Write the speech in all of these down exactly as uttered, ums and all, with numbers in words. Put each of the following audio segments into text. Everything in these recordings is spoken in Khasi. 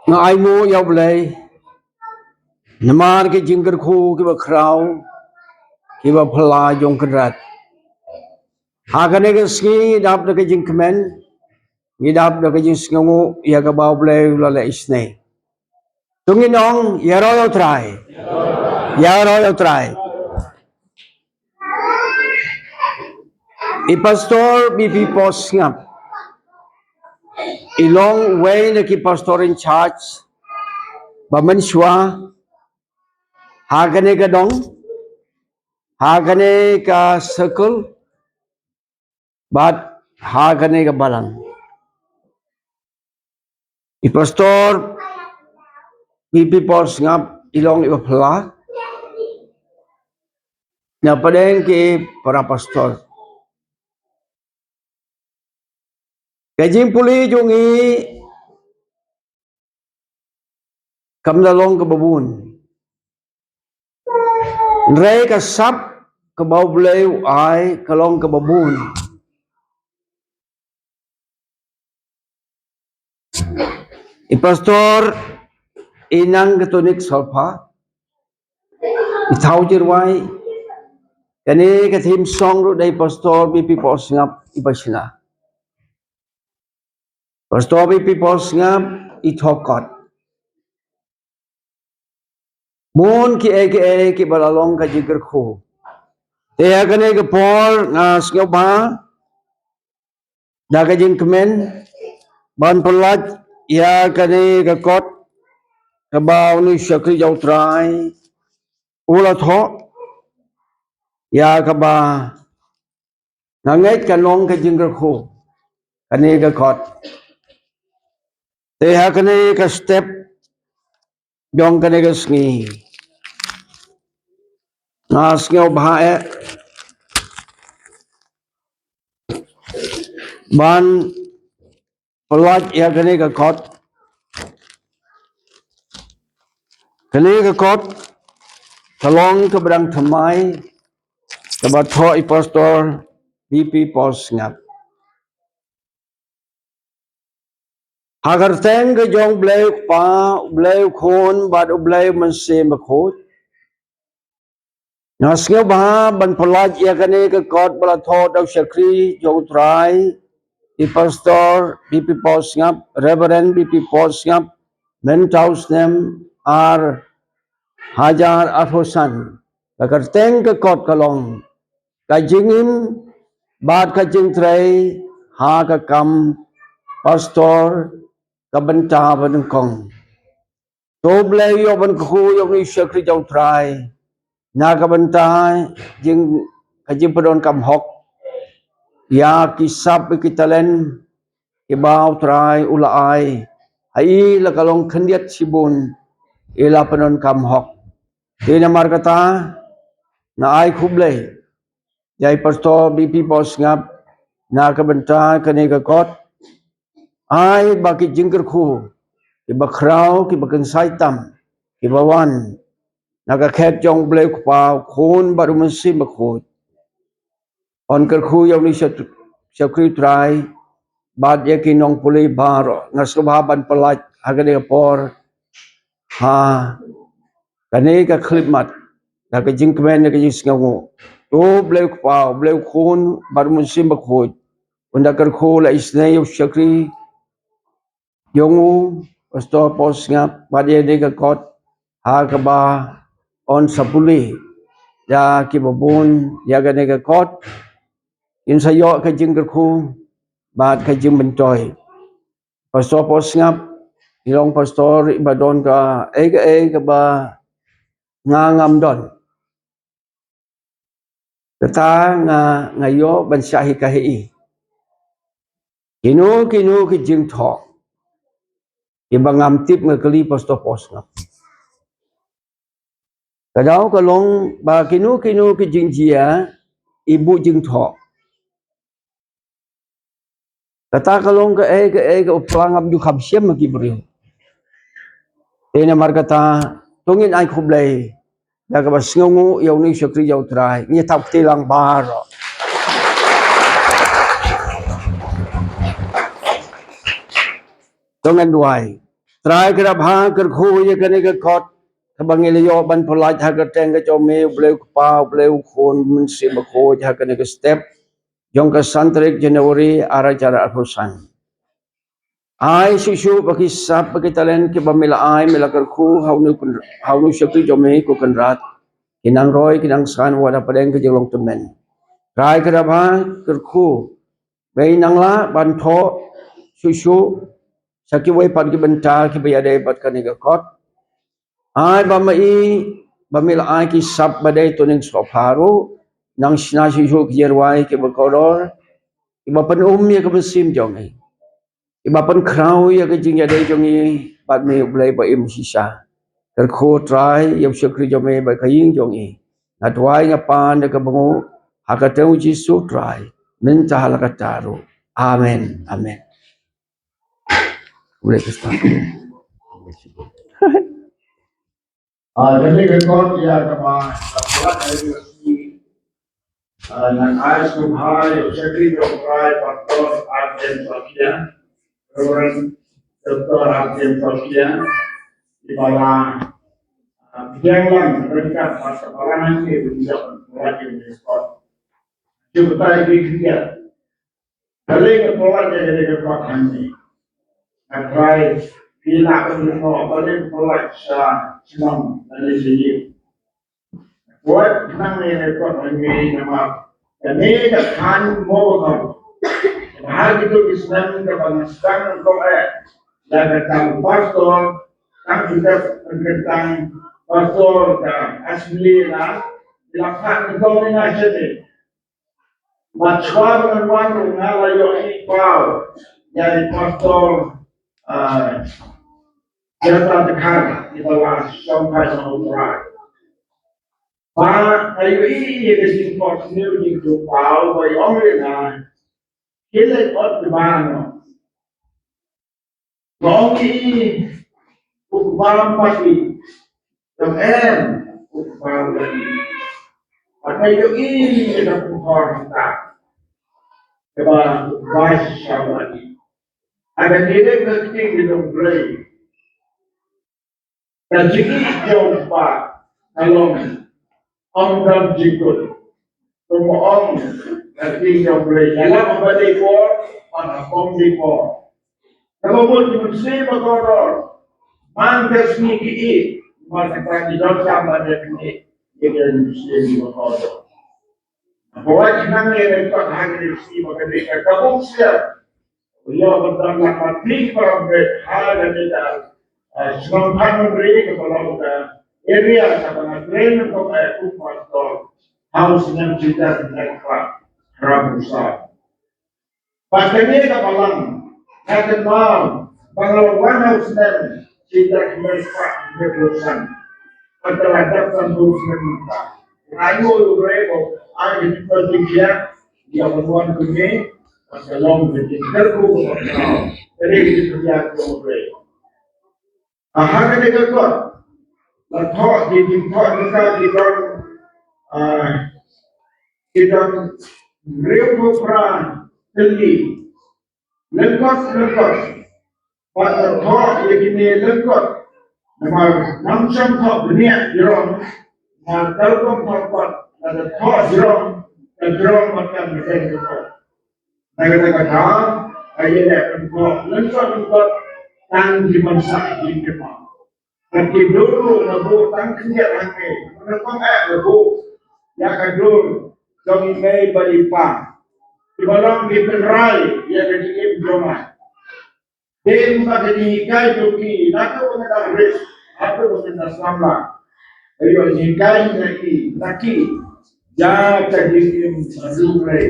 Nga ai nguh ïa U Blei namar ki jingkyrkhu kiba khraw, kiba phylla jong U Kynrad. Ha kane ka sngi ngi dap da ka jingkmen, ngi dap da ka jingsngewnguh ïa kaba U Blei u la leh isynei. To ngin ong, ïaroh ïa U Trai. Ïaroh ïa U Trai. I Pastor B P Paul Sngap i long uwei na ki pastor in charge ba mynshuwa ha kane ka dong, ha kane ka circle, bad ha kane ka balang. I Pastor B P Paul Sngap i long iba phylla na pdeng ki para pastor. Ka jingpule jong ngi kam da long kaba bun. Hynrei ka sap kaba U Blei u ai ka long kaba bun. I Pastor i nang ka tonic solfa, i thaw jirwai. Kane ka theme song ruh da i Pastor B P Paul Sngap iba shna. Pastor B P Paul Sngap i thoh kot. Bun kiei kiei kiba la long ka jingkyrkhu. Te ha kane ka por nga sngewbha da ka jingkmen ban pyllait ïa kane ka kot kaba une u shakri jong U Trai u la thoh, ïa kaba nga ngeit kan long ka jingkyrkhu kane ka kot. Te ha kane ka step jong kane ka sngi nga sngewbha eh ban pyllait ïa kane ka kot. Kane ka kot ka long kaba dang thymmai, kaba thoh i Pastor B P Paul Sngap. Ha ka kyrteng ka jong U Blei U Kpa, U Blei U Khun bad U Blei U Mynsiem Bakhuid, nga sngewbha ban pyllait ïa kane ka kot ba la thoh da u shakri jong U Trai, i Pastor B P Paul Sngap, Reverend B P Paul Sngap, mynta u snem ar hajar arphew san. Ka kyrteng ka kot ka long, ka jingim bad ka jingtrei ha ka kam pastor, ka bynta ba nyngkong. To U Blei u ïoh ban kyrkhu ïa une u shakri jong U Trai na ka bynta jing, ka jingpyndonkam hok ïa ki sap, ïa ki talent kiba U Trai u la ai. Ha i la ka long khyndiat shibun i la pyndonkam hok. Te namar kata nga ai khublei ïa i Pastor B P Paul Sngap na ka bynta kane ka kot. Ai ba ki jingkyrkhu kiba khraw, kiba kynsai tam, kiba wan na ka khet jong U Blei U Kpa, U Khun bad U Mynsiem Bakhuid, yn kyrkhu ïa une u shakri U Trai bad ïa ki nongpule baroh. Nga sngewbha ban pyllait ha kane ka por ha kane ka khyllipmat da ka jingkmen, da ka jingsngewnguh. To U Blei U Kpa, U Blei U Khun bad U Mynsiem Bakhuid un da kyrkhu la isynei ïa u shakri jong u Pastor Paul Sngap bad ïa kane ka kot, ha kaba yn sa pule ïa kiba bun ïa kane ka kot. Kin sa ïoh ka jingkyrkhu bad ka jingmyntoi. Pastor Paul Sngap i long pastor iba don kaei kaei kaba nga ngam don. Kata nga, nga ïoh ban shah hikai ha i. Kino kino ki jingthoh kiba ngam tip, nga kylli Pastor Paul Sngap. Ka daw ka long ba kino kino ki jingjia i buh jingthoh. Kata ka long kaei kaei kaba phylla, ngam ju kham shem ha ki briew. Te namar kata to ngin ai khublei da kaba sngewnguh ïa une u shakri jong U Trai. Ngin ïa thap kti lang baroh. To ngin duwai. Trai Kynrad Bah, kyrkhu ïa kane ka kot kaba ngi la ïoh ban pyllait ha ka kyrteng ka jong me, U Blei U Kpa, U Blei U Khun, U Mynsiem Bakhuid, ha kane ka step jong ka san tarik January ar hajar arphew san. Ai shuh shuh ba ki sap ba ki talent kiba me la ai, me la kyrkhu ha une u kyn-, ha une u shakri jong me ko Kynrad, ki nang roi ki nang san wat hapdeng ka jinglong tymmen. Trai Kynrad Bah, kyrkhu ba i nang lah ban thoh shuh shuh sha kiwei pat ki bynta kiba ïadei bad kane ka kot. Ai ba ma i, ba me la ai ki sap ba dei to ning soh pha ruh, nang shna shuh shuh ki jingduwai kiba kordor, kiba pynum ïa ka mynsiem jong i, kiba pynkhraw ïa ka jingïadei jong i bad me, U Blei ba im shisha. Kyrkhu Trai ïa u shakri jong me bad ka ïing jong i. Nga duwai nga pan da kaba nguh ha ka kyrteng U Jisu Trai, mynta la ka taru. Amen. Amen. Boleh ke start. Ah, jadi rekod ia kama, ah, nang ai sumhai, jadi dongkai, Pastor Arjen Sofia, Reverend Doktor Arjen Sofia, di bala, ah, biang lang, mereka masa balangan ni, di dalam lagi rekod. Cuba tadi dia. Kali nga pynlait ïa kane ka kot hangne. Nga trai phi lah ban ïoh kali pynlait sha shnong lane sha ïing. Nga pynlait khnang ïa kane ka kot hangne namar kane ka thaiñ mo ba kham. Ba ha kito ki snem kaba nga sdang nyngkong eh ïa ka tang pastor, tang Peter, tang pastor ka assembly na ïa la phah nyngkong ïa nga sha ne. Bad shuwa ba ngan wan ruh nga la ïohi paw ïa i Pastor, ah, Jata Dkhar, iba la shongkai na U Trai. Ba nga ïohi ïa ka jingphohsniew jingthoh paw ba i ong ïa nga, khie leit ot kiba noh. Nga ong ïa i, u kpa ym pat i. Nga ong em, u kpa u la i. Bad nga ïohi ïa ka pynhor hangta. Kaba u kpa shisha u la i. Haba ngi leit na ktien ki nongblei, ka jingïeit jong u kpa ka long ym don jingkut. Kumba ong ka ktien jong U Blei, ïalam haba dei por bad ha kaba ym dei por. Kaba mut ki mynsiem ba kordor man ka sngi ki ïeit, man ka sngi ki donkam ban ïa kane ïa ki mynsiem ba kordor. Ba wat khnang ïa ka kot ha kane ka sngi ba ka dei ka kabuk siap. Ïa ba dang la mati para bret ha kane ka, ah, shnong Thanmynri kaba long ka area kaba nga train ko ka kum pastor. House nem jita ka pa Rabusa. Ba kane ka balang nga kynmaw ba nga la wan ha u snem shi hajar khyndai spah hynriew phew san. Bad ka la dep sanphew snem mynta. Nga ïohi u Blei ba u ai ka jingpynkhiah ïa ka ban wan kane, bad ka long ka jingkyrkhu kaba khraw. Ka dei ka jingpynkhiah jong u Blei. Ha kane ka kot la thoh ki jingthoh jingkha ki don, ah, ki don hynriewphew phra tylli. Lyngkot lyngkot. Bad la thoh ïa kine lyngkot. Namar ngam shym thoh bniah jrong. Namar ka rukom thoh kot lada thoh jrong, ka jrong bad ka mdeng ka kot. Na kata ka daw, ka ïaleh lyngkot lyngkot lyngkot tang ki ban sah jingkyrpad. Bad ki dur ruh la buh tang khyndiat hangne. Nyngkong eh la buh ïa ka dur jong i mei bad i pa kiba long ki tynrai ïa ka jingim jong nga. Dei ba ka jinghikai jong ki, naduh ba nga dang rit haduh ba nga dang samla, ka ïoh jinghikai na ki, na ki ïa ka jingim haduh re.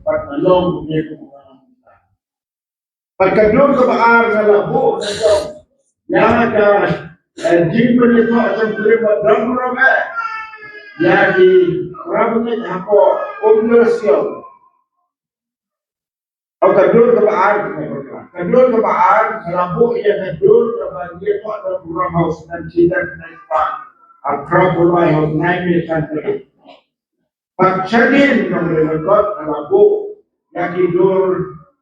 Bad nga long kumne kumne. Bad ka dur kaba ar nga la buh na jong ïa ka, eh, jingpynïathoh jong Blei bad dang burom eh ïa ki para bangeit hapoh Umla Siaw. Ka dur kaba ar, ka dur kaba ar nga la buh ïa ka dur kaba ïathoh dang burom ha u snem shi hajar khyndai spah arphew lai ha u bnai Mei san tarik. Bad shadien nongrim lyngkot nga la buh ïa ki dur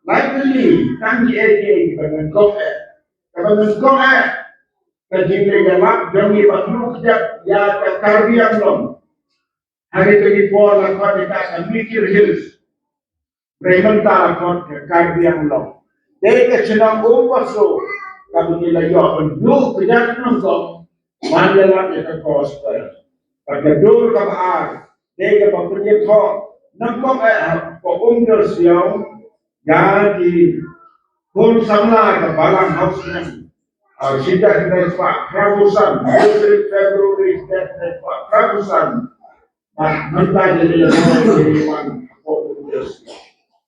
lai tylli tang kiei kiei kiba nyngkong eh. Kaba nyngkong eh, ka jingïalap jong ngi bad ngi kjat ïa ka Karbi Anglong. Ha kito ki por la khot ïa ka ka Mikir Hills. Hynrei mynta la khot ka Karbi Anglong. Dei ka shnong Umbaso kaba ngi la ïoh ban duh kjat nyngkong ban ïalap ïa ka gospel. Bad ka dur kaba ar dei kaba pynïathoh nyngkong eh ha ka Umdyrsiaw ïa ki khun samla ka Balang ha u snem, ah, shi hajar khyndai spah phra phew san, February shi hajar khyndai spah phra phew san. Bad mynta jong ngi la wan ha ka Umdyrsiaw.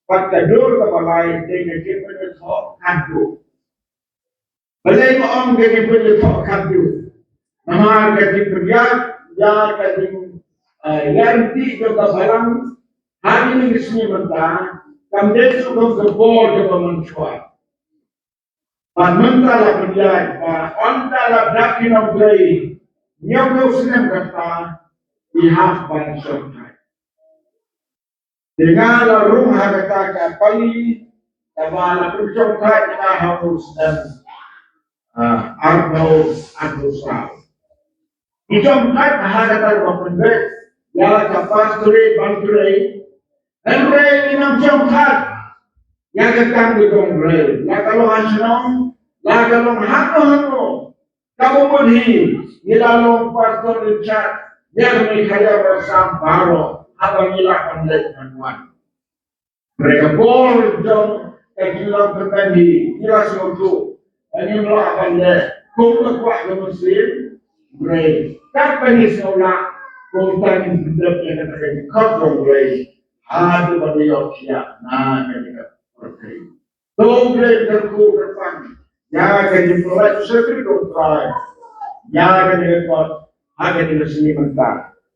Bad ka dur kaba lai dei ka jingpynïathoh khadduh. Balei nga ong ka jingpynïathoh khadduh? Namar ka jingpynïaid ïa ka jing, eh, ïaid lynti jong ka Balang ha kine ki sngi mynta kam dei shuh kum ka por kaba mynshuwa. Bad mynta la pynïaid ba ynda la dap ki nongtrei hynñiewphew snem kata, ki hap ban shongthait. Te nga la rung ha kata ka pali kaba la pynshongthait ha u snem, ah, arphew, arphew saw. Ki shongthait ha kata kaba pynbeit ïa ka pastorate ban trei. Hynrei ngim shongthait ïa ka kam ka jong U Blei, la ka long ha shnong, la ka long hano hano. Kaba mut hi ngi la long pastor in charge ïa ka Meghalaya bad Assam baroh haba ngi lah ban leit ban wan. Hynrei ka por jong ka jinglong kyrpang hi ngi la sngewthuh ba ngim lah ban leh kum ka kwah ka mynsiem. Hynrei katba ngi sngewlah, kumta ngin pyndep ïa kata ka jingkhot jong U Blei haduh ba ngi ïoh thiah na kane ka pyrthei. To U Blei un kyrkhu kyrpang ïa ka jingpynlait shakri U Trai ïa kane ka kot ha kane ka sngi mynta.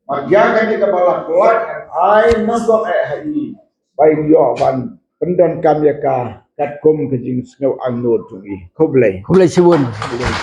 Bad ïa kane kaba la pynlait ai nyngkong eh ha i ba i ïoh ban pyndonkam ïa ka katkum ka jingsngew angnud jong i. Khublei. Khublei shibun. Khublei.